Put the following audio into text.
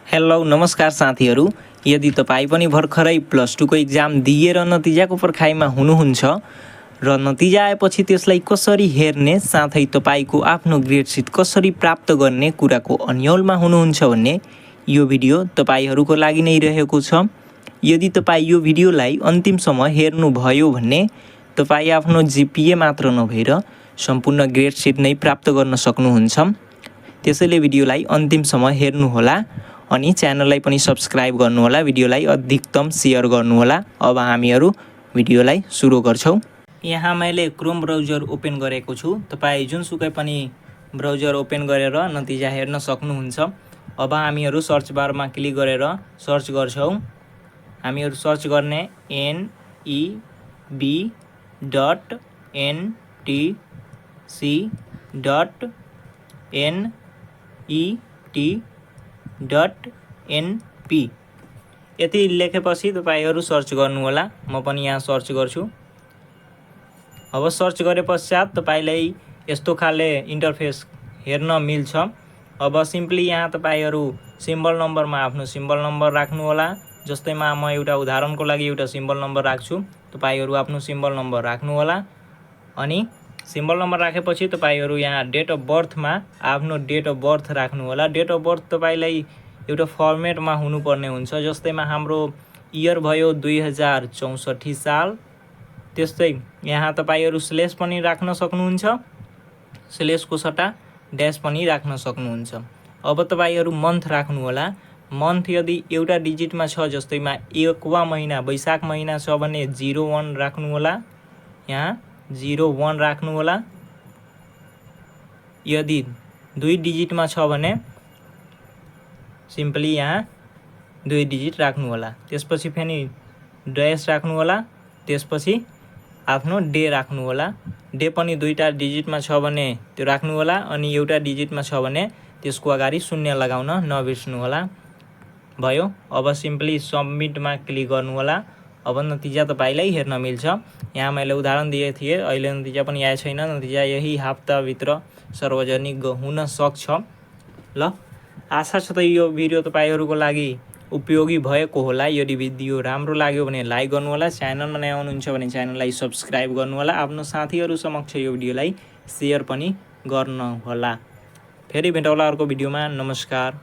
Hello नमस्कार साथीहरू। यदि तपाईँ पनि भर्खरै प्लस 2 को एक्जाम दिएर नतिजाको पर्खाइमा हुनुहुन्छ र नतिजा आएपछि त्यसलाई कसरी हेर्ने साथै तपाईको आफ्नो ग्रेड सिट कसरी प्राप्त गर्ने कुराको अन्योलमा हुनुहुन्छ भन्ने यो भिडियो तपाईहरूको लागि नै रहेको छ। यदि तपाईँ यो भिडियोलाई अन्तिमसम्म हेर्नुभयो भने तपाईँ आफ्नो जिपिए मात्र नभएर सम्पूर्ण ग्रेड सिट नै प्राप्त गर्न सक्नुहुन्छ। त्यसैले भिडियोलाई अन्तिमसम्म हेर्नुहोला अनि च्यानललाई पनि सब्स्क्राइब गर्नुहोला, भिडियोलाई अधिकतम शेयर गर्नुहोला। अब हामीहरू भिडियोलाई सुरु गर्छौं। यहाँ मैले क्रोम ब्राउजर ओपन गरेको छु। तपाईँ जुनसुकै पनि ब्राउजर ओपन गरेर नतिजा हेर्न सक्नुहुन्छ। अब हामीहरू सर्च बारमा क्लिक गरेर सर्च गर्छौं। हामीहरू सर्च गर्ने NEB.NTC.NET यति लेखेपछि तपाईहरु सर्च गर्नुहोला। म पनि यहाँ सर्च गर्छु। अब सर्च गरे पश्चात तपाईलाई यस्तो खाले इन्टरफेस हेर्न मिल्छ। अब सिम्पली यहाँ तपाईहरु सिम्बल नम्बरमा आफ्नो सिम्बल नम्बर राख्नु होला। जस्तैमा म एउटा उदाहरणको लागि एउटा सिम्बल नम्बर राख्छु। तपाईहरु आफ्नो सिम्बल नम्बर राख्नु होला अनि सिम्बल नम्बर राखेपछि तपाईहरु यहाँ डेट अफ बर्थमा आफ्नो डेट अफ बर्थ राख्नु होला। डेट अफ बर्थ तपाईलाई एउटा फर्मेटमा हुनुपर्ने हुन्छ। जस्तैमा हाम्रो इयर भयो 2064 साल। त्यस्तै यहाँ तपाईहरु स्लेश पनि राख्न सक्नुहुन्छ। स्लेशको सट्टा ड्याश पनि राख्न सक्नुहुन्छ। अब तपाईहरु मन्थ राख्नु होला। मन्थ यदि एउटा डिजिटमा छ, जस्तैमा एकवा महिना वैशाख महिना छ भने 01 राख्नु होला। यहाँ 01 राख्नु होला। यदि दुई डिजिटमा छ भने सिम्पली यहाँ 2 डिजिट राख्नु होला। त्यसपछि फेरि ड्याश राख्नु होला। त्यसपछि आफ्नो डे राख्नु होला। डे पनि दुईटा डिजिटमा छ भने त्यो राख्नु होला अनि एउटा डिजिटमा छ भने त्यसको अगाडि शून्य लगाउन नबिर्सनु होला। भयो। अब सिम्पली सबमिटमा क्लिक गर्नु होला। अब नतिजा तपाईलाई हेर्न मिल्छ। यहाँ मैले उदाहरण दिए थिए, अहिले नतिजा पनि आएको छैन। नतिजा यही हप्ताभित्र सार्वजनिक हुन सक्छ। ल, आशा छ त यो भिडियो तपाईहरुको लागि उपयोगी भएको होला। यदि भिडियो राम्रो लाग्यो भने लाइक गर्नु होला। च्यानलमा नयाँ हुनुहुन्छ भने च्यानललाई सब्स्क्राइब गर्नु होला। आफ्नो साथीहरु समक्ष यो भिडियोलाई शेयर पनि गर्नु होला। फेरि भेटौँला अर्को भिडियोमा। नमस्कार।